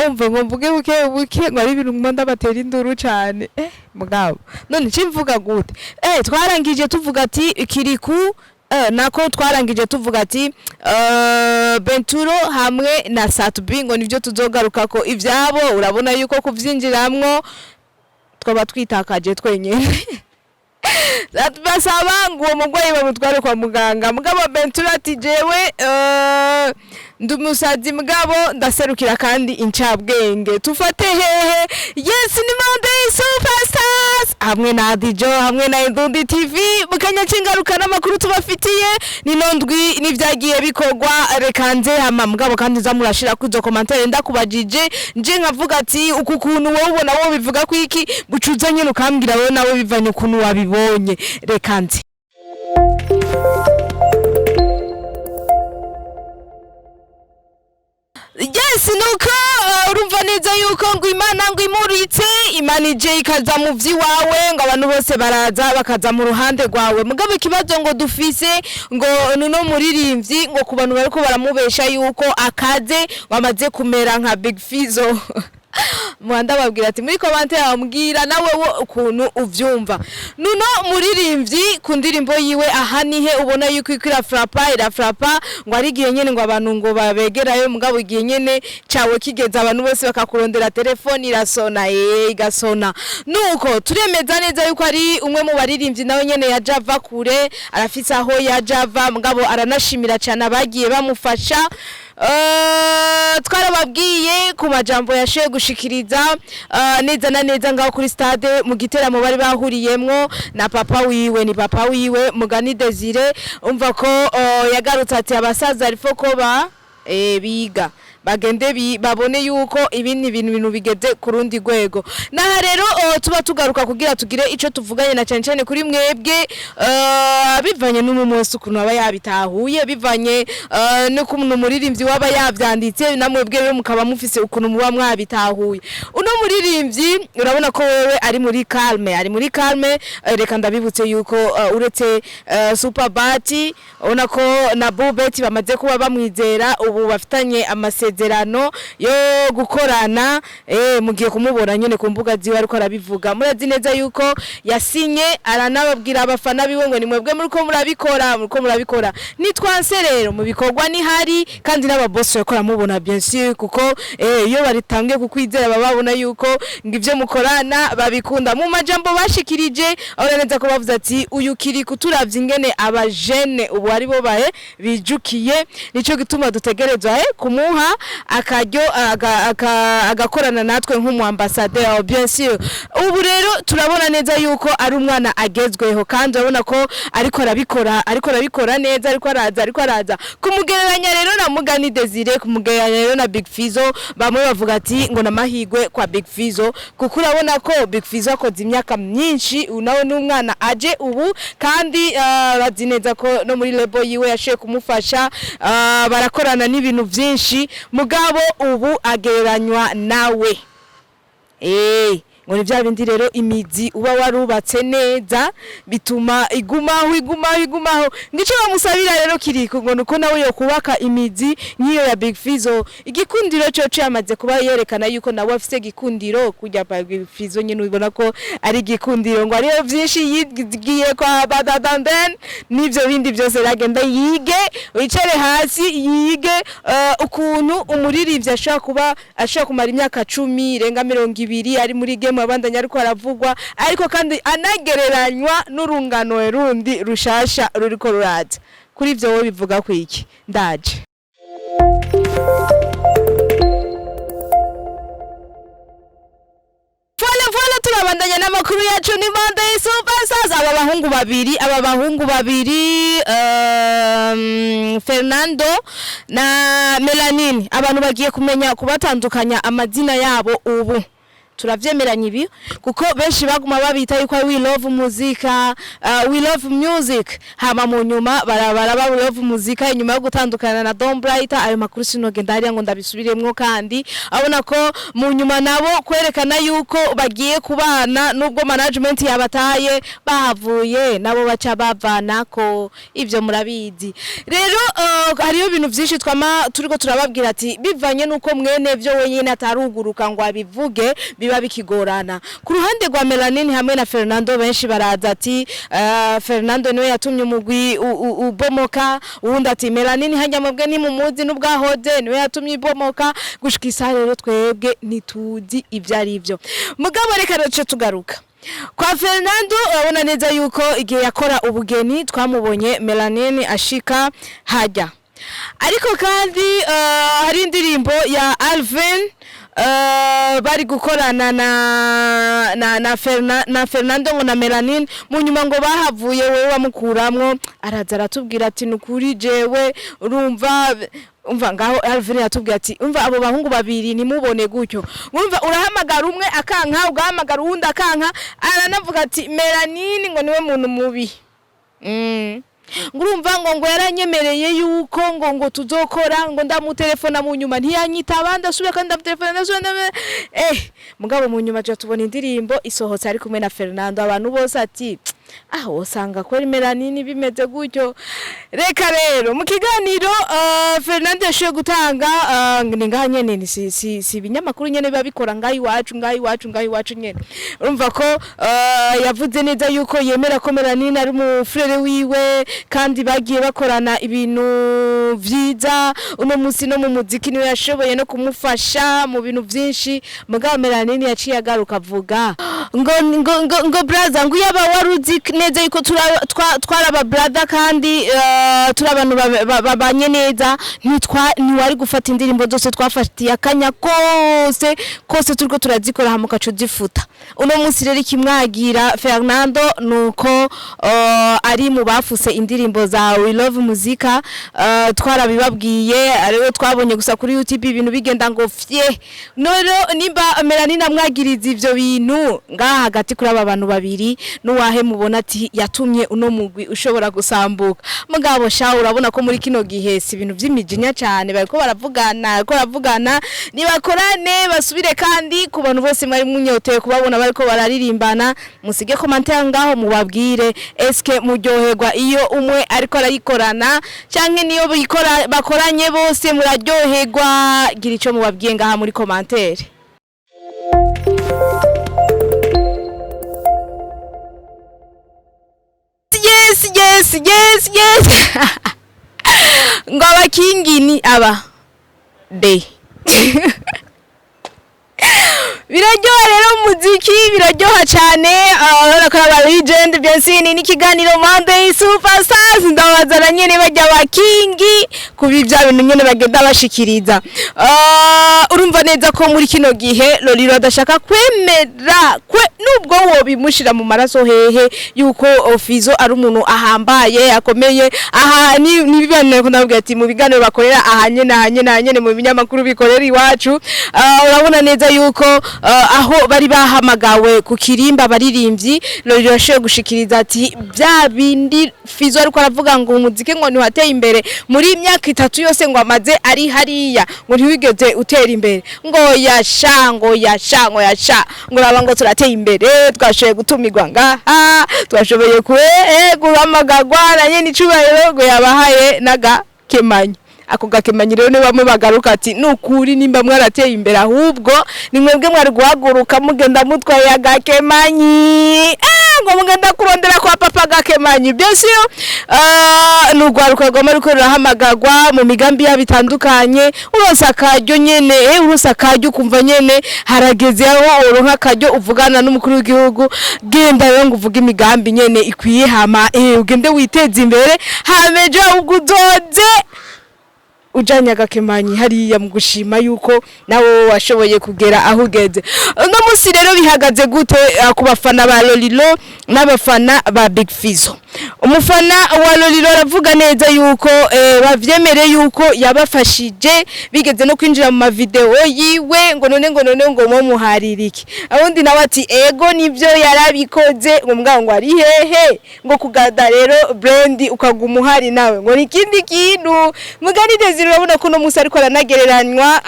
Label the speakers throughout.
Speaker 1: Umva ngo mvuge buke buke, ngo ari ibintu nguma ndabatera induru cane. Mugabo none cimvuga gute? Twarangije tuvuga ati Kiriku, nako twarangije tuvuga ati Benturo hamwe na Sat-B, ngo nivyo tuzogarukako ivyabo. Urabona yuko kuvyinjiramwo twaba twitakaje twenyene. Basaba ngo uwo murwayi bamutware kwa muganga, mugabo Benturo ati: "Jewe ndi umusazi, mugabo ndaserukira kandi incabwenge." Tufate hehe? Yes, ni Monday Superstars hamwe na Adijo hamwe na Indundi TV. Mukanya c'ingaruka n'amakuru tubafitiye nino ndwi n'ivyagiye bikorwa. Reka nze hama, mugabo kandi uza murashira kuri izo commentaire. Ndakubajije nje nkavuga ati uku kuntu wowe ubona wowe bivuga ko iki, bucuza nyene ukambwira wowe nawe bivanye ukuntu wabibonye. Reka nze. Yes, nuko urumva neza yuko ngo Imana ngo imuritse, Imana ije ikaza mu vy'iwawe, ngo abantu bose baraza bakaza mu ruhande rwawe. Mugabo ikibazo ngo dufise ngo nuno muririmbyi, ngo ku bantu bariko baramubesha yuko akaze, ngo amaze kumera nka Big Fizzo. Muhanda babwira ati muri commentaire bambwira nawe wo ukuntu uvyumva. Nuno muririmbyi ku ndirimbo yiwe aha nihe ubona yuko iko irafrapa, irafrapa, ngo ari igihe nyene ngo abantu ngo babegerayo, mugabo igihe nyene cawe kigeze abantu bose bakakurondera, telefone irasona, igasona. Nuko turemeza neza yuko ari umwe mu baririmbyi nawe nyene yaje ava kure, arafise aho yaje ava, mugabo aranashimira cyane abagiye bamufasha. Twarababwiye ku majambo yashoboye gushikiriza neza na neza ngaho kuri stade mu giteramo bari bahuriyemwo na papa wiwe, ni papa wiwe Mugani Desire. Umva ko yagarutse ati abasaza arifo ko ba biga bagende babone yuko ibindi bintu bigeze ku rundi rwego. Naha rero tuba tugaruka kugira tugire ico tuvuganye na cyane cyane kuri mwebwe, bivanye n'umunsi ukuntu aba yabitahuye, bivanye n'ukuntu umuririmbyi waba yavyanditse, namwebwe rero mukaba mufise ukuntu muba mwabitahuye. Uno muririmbyi urabona ko wewe ari muri calme, ari muri calme. Reka ndabibutse yuko uretse Superbat, ubona ko na Bubet bamaze kuba bamwizera, ubu bafitanye amasezerano yo gukorana. Mugiye kumubona nyene ku mbuga ziwe ariko arabivuga. Murazi neza yuko yasinye, aranababwira abafana biwe ngo ni mwebwe muriko murabikora, muriko murabikora. Nitwanse rero mu bikorwa nihari, kandi n'ababosi bariko baramubona, bien sûr, kuko iyo baritangiye kukwizera baba babona yuko ngo ivyo mukorana babikunda. Mu majambo bashikirije aho neza ko bavuze ati uyu kiri kuturavya ingene abajene ubu ari bo bahe bijukiye, nico gituma dutegerezwa kumuha akaryo agakorana natwe nk'umu ambassadeur, bien sûr. Ubu rero turabona neza yuko ari umwana agezweho, kandi urabona ko ariko arabikora, ariko arabikora neza, ariko araza, ariko araza. Kumugereranya rero na Mugani Desire, kumugereranya rero na Big Fizzo, bamwe bavuga ati ngo namahigwe kwa Big Fizzo, kuko urabona ko Big Fizzo akoze imyaka myinshi, nawe n'umwana aje ubu, kandi bazi neza ko no muri label yiwe yashoboye kumufasha, barakorana n'ibintu byinshi, mugabo ubu agereranywa nawe. Ngo ni bya bindi rero, imizi uba warubatse neza bituma igumaho, igumaho, igumaho. Ngico bamusabira rero Kiriko ngo nuko nawe yo kubaka imizi nk'iyo ya Big Fizzo. Igikundiro cyo yamaze kuba yerekana yuko nawe afise igikundiro kujya pa Big Fizzo nyine, ubona ko ari igikundiro, ngo ariyo byinshi yigiye kwa Badadanden n'ivyo bindi byose. Ragenda yige, wicare hasi yige ukuntu umuririmbyi ashobora kuba ashobora kumara imyaka 10 irenga 20 ari muri game, abandanya ariko aravugwa, ariko kandi anagereranywa n'urungano rundi rushasha ruriko ruraza. Kuri ivyo wowe bivuga ku iki? Ndaje. Voilà, voilà, turabandanya n'amakuru yacu. Ni Monday Superstars. Aba bahungu babiri, aba bahungu babiri, Fernando na Melanine, abantu bagiye kumenya kubatandukanya amazina yabo ubu. Turavyemeranya ibi, kuko benshi baguma babita yuko ari We Love Muzika, We Love Music, hama mu nyuma barabara ba We Love Muzika inyuma yo gutandukana na Don Bright. Ayo makuru sinogenda hariya ngo ndabisubiremwo, kandi abona ko mu nyuma nabo kwerekana yuko bagiye kubana nubwo management yabataye, bahavuye nabo baca bavanako. Ivyo murabizi. Rero hariyo ibintu vyinshi twama turiko turababwira ati bivanye nuko mwene vyo wenyine ataruguruka ngo abivuge, biba bikigorana. Ku ruhande rwa Melanine hamwe na Fernando, benshi baraza ati Fernando niwe yatumye umugwi ubomoka, uwundi ati Melanine hajya mwebwe ntimumuzi n'ubwahoze, niwe yatumye ibomoka. Gushika isaha rero twebwe ntituzi ivyo ari vyo. Mugabo reka rero tugaruka kwa Fernando. Urabona neza yuko igihe yakora ubugeni twamubonye Melanine ashika hajya, ariko kandi hari indirimbo ya Alvin bari gukorana na Fernando ngo na Melanine. Mu nyuma ngo bahavuye wewe bamukuramwo, araza aratubwira ati nukuri jewe urumva, umva ngaho Alvin yatubwiye ati umva abo bahungu babiri nimubone gutyo, urumva urahamagara umwe akanka, ugahamagara uwundi akanka. Aranavuga ati Melanine ngo niwe muntu mubi. Ngurumva ngo yaranyemereye yuko ngo tuzokora, ngo ndamutelefona mu nyuma ntiyanyitaba, ndasubira kandi ndamutelefona, ndasubira mugabo mu nyuma tuja tubona indirimbo isohotse ari kumwe na Fernando. Abantu bose ati ah, usanga kweri Melanine bimeze gutyo. Reka rero mu kiganiro Fernando yashoboye gutanga, ni ngaha nyene, ni si ibinyamakuru nyene biba bikora ngaha iwacu, ngaha iwacu, ngaha iwacu nyene. Urumva ko yavuze neza yuko yemera ko Melanine ari umufrère wiwe, kandi bagiye bakorana ibintu vyiza. Uno munsi no mu muziki niwe yashoboye no kumufasha mu bintu vyinshi. Mugabo Melanine yaciye agaruka avuga ngo brother, ngo yaba waruzi neza yuko twaraba brother kandi turi abantu babanye neza, ntiwari gufata indirimbo zose twafatiye akanya kose kose turiko turazikora, hama ugaca uzifuta. Uno munsi rero ikimwagira Fernando nuko ari mu bafuse indirimbo za We Love Muzika. Twarabibabwiye rero, twabonye gusa kuri YouTube ibintu bigenda ngo fye. None nimba Melanine amwagiriza ivyo bintu, ngaha hagati kuri aba bantu babiri nuwahe mubona ati yatumye uno mugwi ushobora gusambuka? Mugabo sha, urabona ko muri kino gihe si ibintu vy'imijinya cyane, bariko baravugana, bariko baravugana, nibakorane basubire. Kandi ku bantu bose mwari munyoteye kubabona bariko bararirimbana, musige commentaire ngaho mubabwire: eske muryoherwa iyo umwe ariko arayikorana, canke niyo bikora bakoranye bose muraryoherwa? Gira ico mubabwiye ngaha muri commentaire. Yes, ngo abakingi ni aba de biraryoha. Rero umuziki biraryoha cyane. Urabona ko aba legend Bensini n'ikiganiro Monday Superstars, ndabazana nyene bajya abakingi kubi bya bintu nyene bagenda bashikiriza. Urumva neza ko muri kino gihe Lolilo adashaka kwemera kwe nubwo wobimushira mu maraso hehe yuko Fizo ari umuntu ahambaye akomeye. Aha ni bibanire ko ndabwira ati mu biganiro bakorera aha nyene, aha nyene, aha nyene mu binyamakuru bikorera iwacu. Urabona neza yuko aho bari bahamagawe ku kirimba abaririmbyi, Lolilo yashoboye gushikiriza ati bya bindi Fizo ariko aravuga ngo umuziki ngo ntiwateye imbere muri imyaka 3 yose ngo amaze ari hariya, ngo ntiwigeze utera imbere, ngo yasha, ngo yasha, ngo yasha, ngo raba ngo turateye imbere, twashoboye gutumirwa ngaha, twashoboye guhamagagwa na nyene icubahiro, ngo yabahaye n'agakemanyi. Ako gakemanyi rero ni bamwe bagaruka ati nukuri nimba mwarateye imbere, ahubwo ni mwebwe mwari guhaguruka mugenda mutwaye agakemanyi, ngo mugenda kurondera kwa papa gakemanyi. Bien sûr, ni urwaruka rwama ruriko rurahamagagwa mu migambi yabo itandukanye. Uronse akaryo nyene, uronse akaryo ukumva nyene harageze aho uronka akaryo uvugana n'umukuru w'igihugu, genda rero ngo uvuge imigambi nyene ikwiye, hama ugende witeze imbere, hama ejo ahubwo uzoze ujanye agakemanyi hariya mu gushima yuko nawe washoboye kugera aho ugeze. Uno munsi rero bihagaze gute ku bafana ba Lolilo n'abafana ba Big Fizzo? Umufana wa Lolilo aravuga neza yuko bavyemere yuko yabafashije, bigeze no kwinjira mu mavideo yiwe, ngo none, ngo none, ngo mo muharirike. Abundi nawe ati ego, nivyo, yarabikoze, ngo mbwa ngo ari hehe, ngo kugada rero brand ukaguma uhari nawe ngo ni ikindi kintu. Mugani Desire, urabona ko uno musi ariko aranagereranywa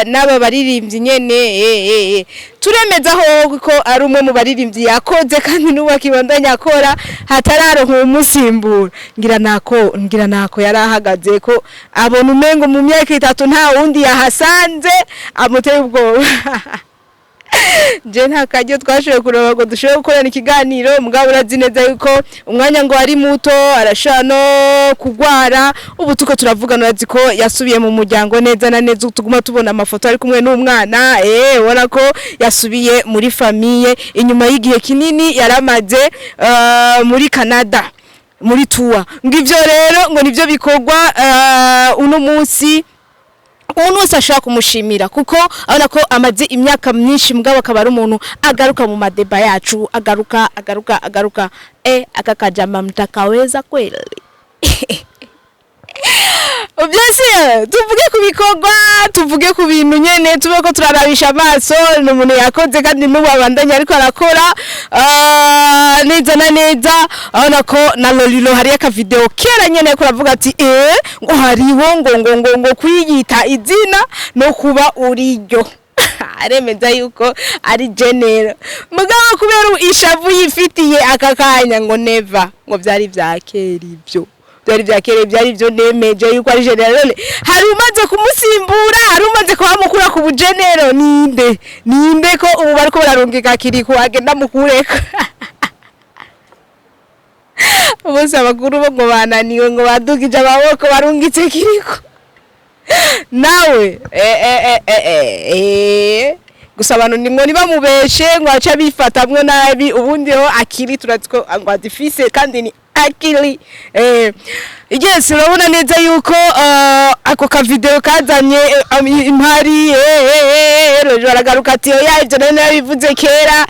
Speaker 1: n'aba baririmbyi nyene. Turemeza ho ko ari umwe mu baririmbyi yakoze kandi n'ubu akibandanya akora, hatararonka umusimbura. Ngira nako yarahagaze ko abona umengo mu myaka 3 nta wundi yahasanze, amuteye ubwoba. Je nta karyo twashoboye kureba ngo dushobore gukorana ikiganiro, mugabo urazi neza yuko umwanya ngo ari muto, arashobora no kugwara. Ubu tuko turavugana, urazi ko yasubiye mu muryango neza na neza, tuguma tubona amafoto ari kumwe n'umwana. Ubona ko yasubiye muri famille inyuma y'igihe kinini yaramaze muri Canada muri tour. Ngo ivyo rero ngo nivyo bikorwa uno munsi umuntu wese ashobora kumushimira, kuko abona ko amaze imyaka myinshi, mugabo akaba ari umuntu agaruka mu madeba yacu, agaruka, agaruka, agaruka. Aka kajama mtakaweza kweli? Byose tuvuge ku bikorwa, tuvuge ku bintu nyene tube ko turarabisha amaso. Ni umuntu yakoze kandi n'ubu abandanya ariko arakora. Neza na neza urabona ko na Lolilo hariyo akavideo kera nyene ariko aravuga ati ngo hariho ngo kwiyita izina no kuba uriryo, aremeza yuko ari général, mugabo kubera ishavu yifitiye aka kanya ngo never, ngo byari vya kera, ibyo byari vya kera, byari byo nemeje yuko ari général. None hari umaze kumusimbura? Hari umaze kuhamukura ku bugenero? Ninde, ninde ko ubu bariko bararungika Kiriku agenda mukureka? Bose abakuru bo ngo bananiwe, ngo badugije amaboko, barungitse Kiriku nawe. Gusa abantu nimwo ntibamubeshe ngo ace bifatamwo nabi. Ubundi ho akiri turazi ko ngo adifise kandi ni akili. Yes, urabona neza yuko ako ka video kazanye impari. Aragaruka ati oya, ibyo nari narabivuze kera.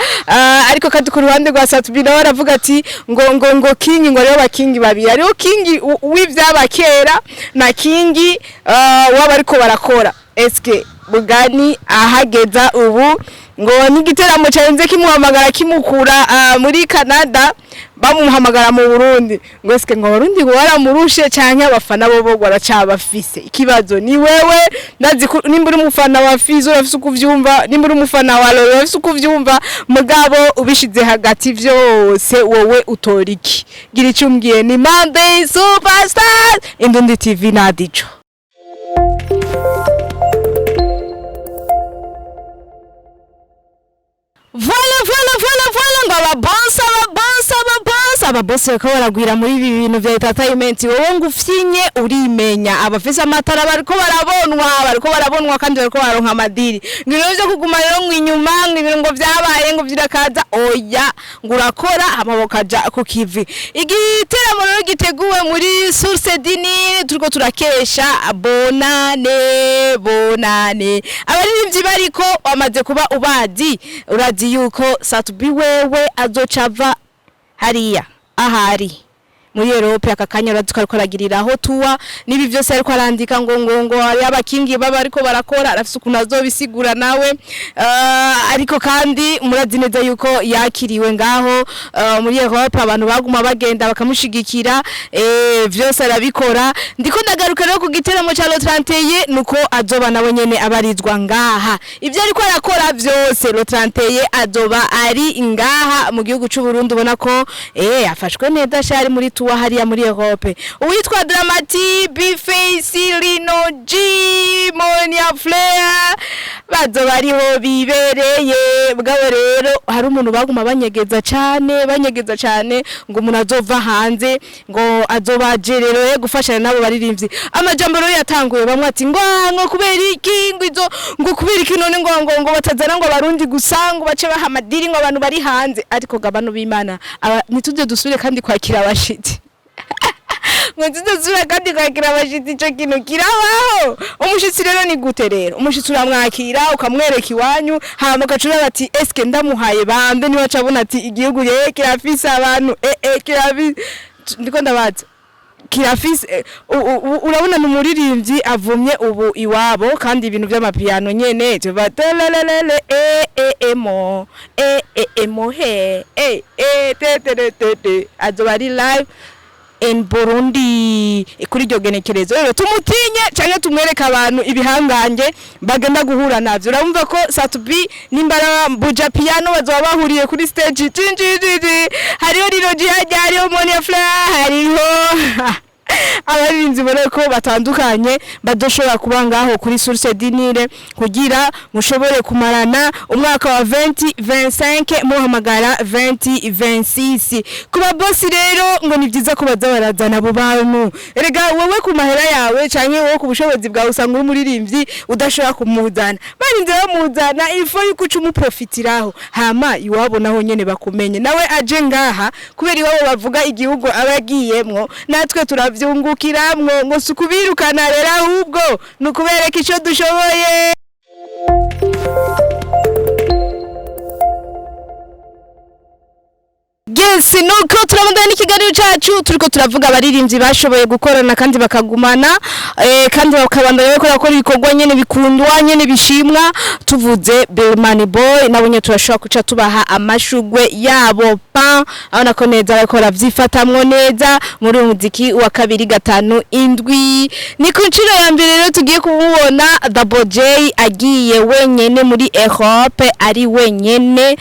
Speaker 1: Ariko kandi ku ruhande rwa Sat-B nawe aravuga ati ngo king, ngo rero bakingi babiri hariho, king w'ivyaba kera na king waba ariko barakora. Eske Bugani ahageza ubu ngo n'igiteramo carenze kimuhamagara kimukura muri Canada, bamuhamagara mu Burundi, ngo eske ngo abarundi ngo baramurushe canke abafana bo bo baracabafise ikibazo? Ni wewe, ndazi ko nimba uri umufana wa Fizo urafise uko uvyumva, nimba uri umufana wa Lolo urafise uko uvyumva, mugabo ubishize hagati vyose wowe utora iki? Gira ico umbwiye. Ni Monday Superstar, Indundi TV na Dijo. Voilà, voilà, voilà, voilà, ngo ababonsa, ababonsa, ababonsa, ababonsa bariko baragwira muri ibi bintu vya entertainment. Wowe ngo ufyinye urimenya, abafise amatara bariko barabonwa, bariko barabonwa kandi bariko baronka amadiri. Ngo ibintu vyo kuguma rero ngo inyuma, ngo ibintu ngo vyabaye ngo vyirakaza, oya, ngo urakora hama bakaja ku kivi. Igiteramo rero giteguwe muri Source du Nil, turiko turakesha bonane, bonane. Abaririmbyi bariko bamaze kuba ubazi, urazi yuko Sat-B wewe azoca ava hariya ahari muri Europe aka kanya, urazi ko ariko aragiriraho tour n'ibi byose ariko arandika ngo hari abakingi baba ariko barakora, arafise ukuntu azobisigura nawe. Ariko kandi murazi neza yuko yakiriwe ngaho muri Europe, abantu baguma bagenda bakamushigikira, vyose arabikora. Ndiko ndagaruka rero ku giteramo ca le 31, nuko azoba nawe nyene abarizwa ngaha. Ibyo ariko arakora vyose, le 31 azoba ari ngaha mu gihugu c'u Burundi. Ubona ko afashwe neza shari muri tour hariya muri Europe. Uwitwa Dramati, B-Face, Lino G, Monia Flair bazo bariho bibereye. Bwabo rero hari umuntu baguma banyegeza cane, banyegeza cane, ngo umuntu azova hanze ngo azobaje rero gufashanya nabo baririmbyi. Amajambo rero yatanguye, bamwe ati ngo kubera iki, ngo izo, ngo kubera iki none ngo batazana ngo abarundi gusa, ngo bace baha amadiri ngo abantu bari hanze. Ariko gabano b'Imana, ntituze dusubire kandi kwakira abashitsi. Ngo nzidusubira kandi kwakira abashitsi. Ico kintu kirabaho. Umushitsi rero ni gute? Rero umushitsi uramwakira, ukamwereka iwanyu, hama ugaca uraba ati: "Eske ndamuhaye bambe?" Niwe aca abona ati igihugu ye kirafise abantu, kirafise. Ndiko ndabaza, kirafise urabona ni umuririmbyi avumye ubu iwabo, kandi ibintu by'amapiyano nyene tuba telelelele e e emo e e emo he e e te te te te te. Azoba ari live in Burundi kuri iryo genekerezo. Rero tumutinye canke tumwereke abantu ibihangange bagenda guhura navyo? Urumva ko Sat-B nimbara Buja Piano bazoba bahuriye kuri stage. Cinjijiji, hariho Lino Jihad, hariho Monia Fleur, hariho abaririmbyi ubona ko batandukanye badoshobora kuba ngaho kuri Source du Nil kugira mushobore kumarana umwaka wa 2025 muhamagara 2026. Ku babosi rero ngo ni byiza ko baza barazana abo bantu. Erega wowe ku mahera yawe canke wowe ku bushobozi bwawe usanga uri umuririmbyi udashobora kumuzana, barinze bamuzana ifo yuko uca umuprofitiraho, hama iwabo naho nyene bakumenye, nawe aje ngaha kubera iwabo bavuga igihugu aba agiyemwo, natwe turavyungukiramwo. Ngo si ukubirukana rero, ahubwo ni ukubereka ico dushoboye. Yes, nuko turabandana n'ikiganiro cacu. Turiko turavuga abaririmbyi bashoboye gukorana kandi bakagumana, kandi bakabandanya bariko barakora ibikorwa nyene bikundwa, nyene bishimwa. Tuvuze Bellman Boy, nabo nyene turashobora kuca tubaha amashugwe yabo pa abona ko neza bariko baravyifatamwo neza muri uyu muziki wa 257. Ni ku nshuro ya mbere rero tugiye kumubona Double J agiye wenyene muri Europe, ari wenyene.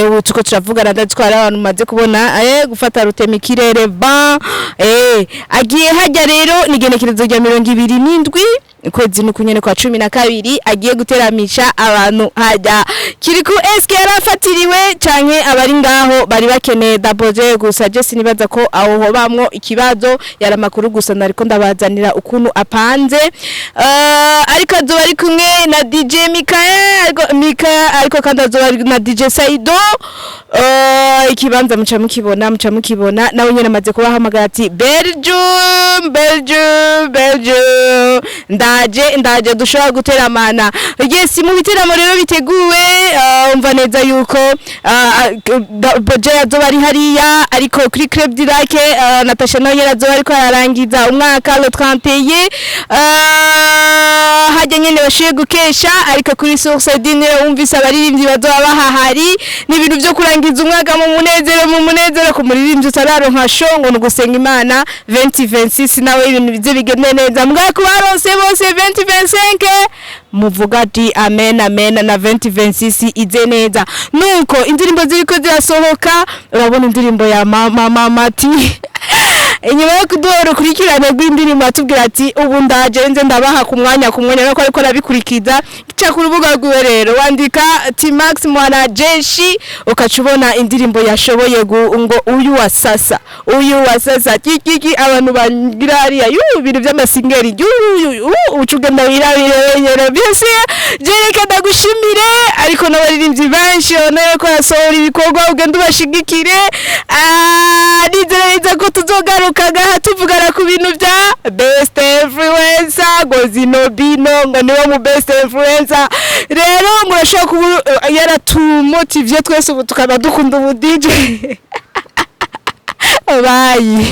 Speaker 1: Ubu turiko turavugana, ndatwara abantu maze kubona gufata rutema ikirere ba agiye hajya. Rero ni igenekerezo rya 27 ukwezi n'ukunyene kwa 12 agiye guteramisha abantu hajya. Kiriku eske yarafatiriwe canke abari ngaho bari bakeneye Double J gusa? Je sinibaza ko aho hobamwo ikibazo. Yari amakuru gusa nariko ndabazanira ukuntu apanze. Ariko azoba ari kumwe na DJ Mikael, ariko Mika, ariko kandi azoba ari na DJ Saido. Ikibanza muca mukibona, muca mukibona. Nawe nyene amaze kubahamagara ati: "Belgium, Belgium, Belgium, ndaje, ndaje, dushobora guteramana." Yes, mu biteramo rero biteguwe, umva neza yuko Double J azoba ari hariya, ariko kuri Club du Lac Natasha nawe nyene azoba ariko ararangiza umwaka le 31, hajya nyene bashoboye gukesha. Ariko kuri Source du Nil wumvise abaririmbyi bazoba bahahari. Ni ibintu byo kurangiza umwaka mu munezero, mu munezero. Ku muririmbyi utararonka show, ngo ni ugusenga Imana 2026 nawe ibintu bize bigende neza. Mbwa ku baronse bose 2025 muvuga ati amen, amen, na 2026 ize neza. Nuko indirimbo ziriko zirasohoka, urabona indirimbo ya mama Mama T, inyuma yo kuduha urukurikirane rw'indirimbo atubwira ati: "Ubu ndaje nze ndabaha ku mwanya, ku mwanya." Nuko ariko arabikurikiza. Ca ku rubuga rwiwe rero, wandika T-Max Mwanajeshi, ukaca ubona indirimbo yashoboye ngo uyu wa sasa, uyu wa sasa kikiki. Abantu bagira hariya yu ibintu by'amasingeri yu uca ugenda wirabire wenyene byose. Je reka ndagushimire, ariko n'abaririmbyi benshi ubona ko yasohora ibikorwa, ugenda ubashigikire. Nizera neza ko tuzogaruka ngaha tuvugana ku bintu bya best influencer, ngo zino bino ngo niwe mu best influencer. Rero ngo urashobora kuba yaratumotivye twese, ubu tukaba dukunda ubu DJ. Bye.